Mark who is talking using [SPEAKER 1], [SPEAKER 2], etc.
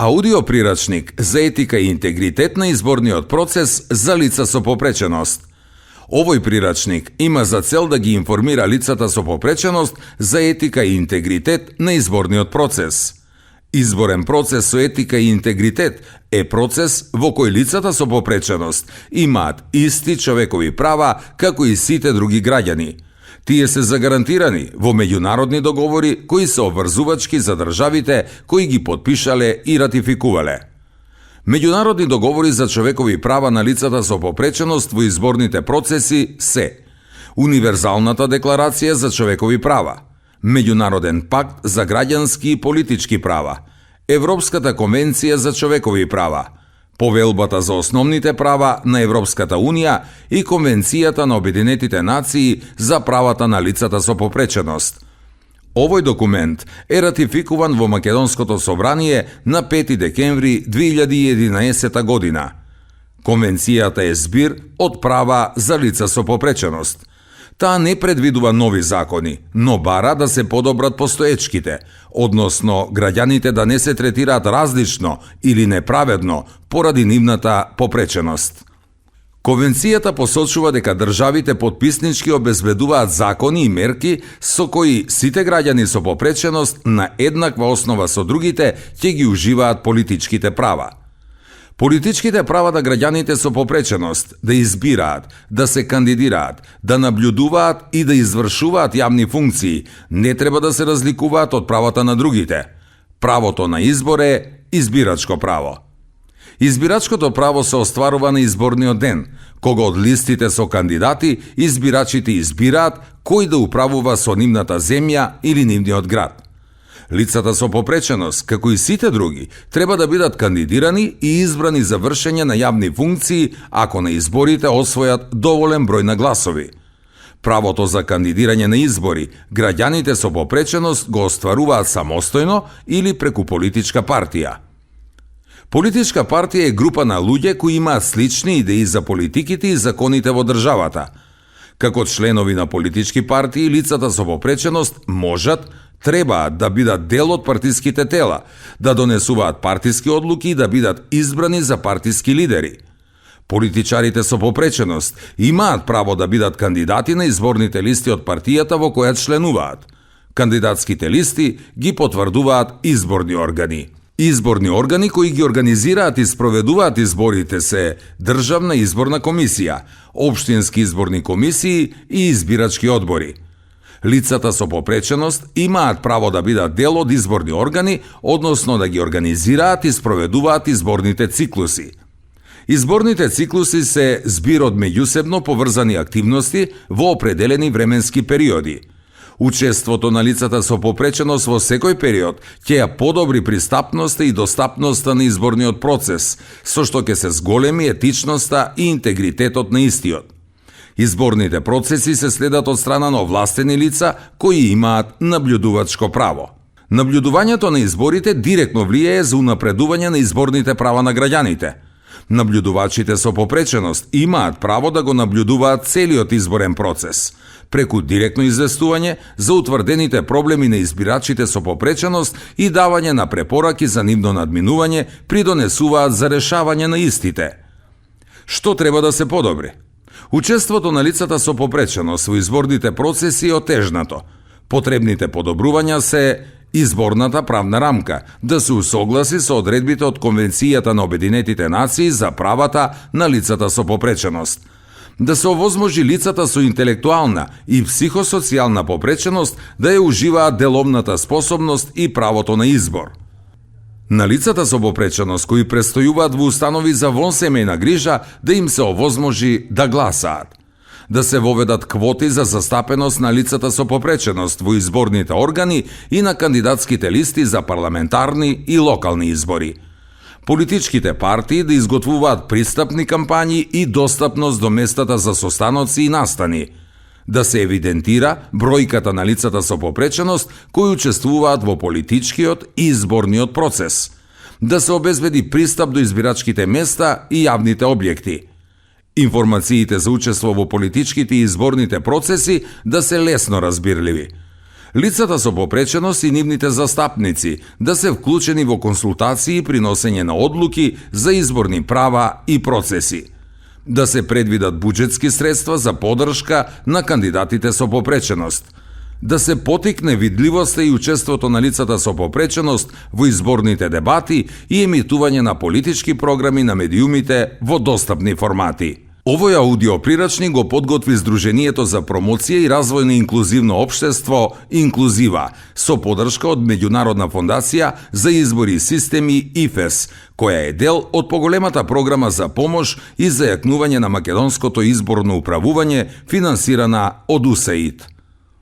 [SPEAKER 1] Аудиоприрачник за етика и интегритет на изборниот процес за лица со попреченост. Овој прирачник има за цел да ги информира лицата со попреченост за етика и интегритет на изборниот процес. Изборен процес со етика и интегритет е процес во кој лицата со попреченост имаат исти човекови права како и сите други граѓани. Тие се загарантирани во меѓународни договори кои се обврзувачки за државите кои ги потпишале и ратификувале. Меѓународни договори за човекови права на лицата со попреченост во изборните процеси се Универзалната декларација за човекови права, Меѓународен пакт за граѓански и политички права, Европската конвенција за човекови права, Повелбата за основните права на Европската Унија и Конвенцијата на Обединетите нации за правата на лицата со попреченост. Овој документ е ратификуван во Македонското собрание на 5 декември 2011 година. Конвенцијата е збир од права за лица со попреченост. Таа не предвидува нови закони, но бара да се подобрат постоечките, односно граѓаните да не се третираат различно или неправедно поради нивната попреченост. Конвенцијата посочува дека државите потписнички обезбедуваат закони и мерки со кои сите граѓани со попреченост на еднаква основа со другите ќе ги уживаат политичките права. Политичките права на граѓаните со попреченост да избираат, да се кандидираат, да наблюдуваат и да извршуваат јавни функции не треба да се разликуваат од правата на другите. Правото на избор е избирачко право. Избирачкото право се остварува на изборниот ден, кога од листите со кандидати избирачите избираат кој да управува со нивната земја или нивниот град. Лицата со попреченост, како и сите други, треба да бидат кандидирани и избрани за вршење на јавни функции ако на изборите освојат доволен број на гласови. Правото за кандидирање на избори граѓаните со попреченост го остваруваат самостојно или преку политичка партија. Политичка партија е група на луѓе кои имаат слични идеи за политиките и законите во државата. Како членови на политички партии, лицата со попреченост можат, требаат да бидат дел од партиските тела, да донесуваат партиски одлуки и да бидат избрани за партиски лидери. Политичарите со попреченост имаат право да бидат кандидати на изборните листи од партијата во која членуваат. Кандидатските листи ги потврдуваат изборни органи. Изборни органи кои ги организираат и спроведуваат изборите се Државна изборна комисија, општински изборни комисии и избирачки одбори. Лицата со попреченост имаат право да бидат дел од изборни органи, односно да ги организираат и спроведуваат изборните циклуси. Изборните циклуси се збир од меѓусебно поврзани активности во определени временски периоди. Учеството на лицата со попреченост во секој период ќе ја подобри пристапноста и достапноста на изборниот процес, со што ќе се зголеми етичноста и интегритетот на истиот. Изборните процеси се следат од страна на овластени лица кои имаат наблюдувачко право. Наблюдувањето на изборите директно влијае за унапредување на изборните права на граѓаните. Наблюдувачите со попреченост имаат право да го наблюдуваат целиот изборен процес, преку директно известување за утврдените проблеми на избирачите со попреченост и давање на препораки за нивно надминување придонесуваат за решавање на истите. Што треба да се подобри? Учеството на лицата со попреченост во изборните процеси е отежнато. Потребните подобрувања се изборната правна рамка, да се усогласи со одредбите од Конвенцијата на Обединетите нации за правата на лицата со попреченост, да се овозможи лицата со интелектуална и психосоцијална попреченост да ја уживаат деловната способност и правото на избор. На лицата со попреченост кои престојуваат во установи за вонсемејна грижа да им се овозможи да гласаат. Да се воведат квоти за застапеност на лицата со попреченост во изборните органи и на кандидатските листи за парламентарни и локални избори. Политичките партии да изготвуваат пристапни кампањи и достапност до местата за состаноци и настани. Да се евидентира бројката на лицата со попреченост кои учествуваат во политичкиот и изборниот процес. Да се обезбеди пристап до избирачките места и јавните објекти. Информациите за учество во политичките и изборните процеси да се лесно разбирливи. лицата со попреченост и нивните застапници да се вклучени во консултации при носење на одлуки за изборни права и процеси, да се предвидат буџетски средства за поддршка на кандидатите со попреченост, да се потикне видливоста и учеството на лицата со попреченост во изборните дебати и емитување на политички програми на медиумите во достапни формати. Овој аудиоприрачник го подготви Сдруженијето за промоција и развој на инклузивно општество Инклузива со поддршка од Меѓународна фондација за избори и системи ИФЕС, која е дел од поголемата програма за помош и зајакнување на македонското изборно управување финансирана од УСАИД.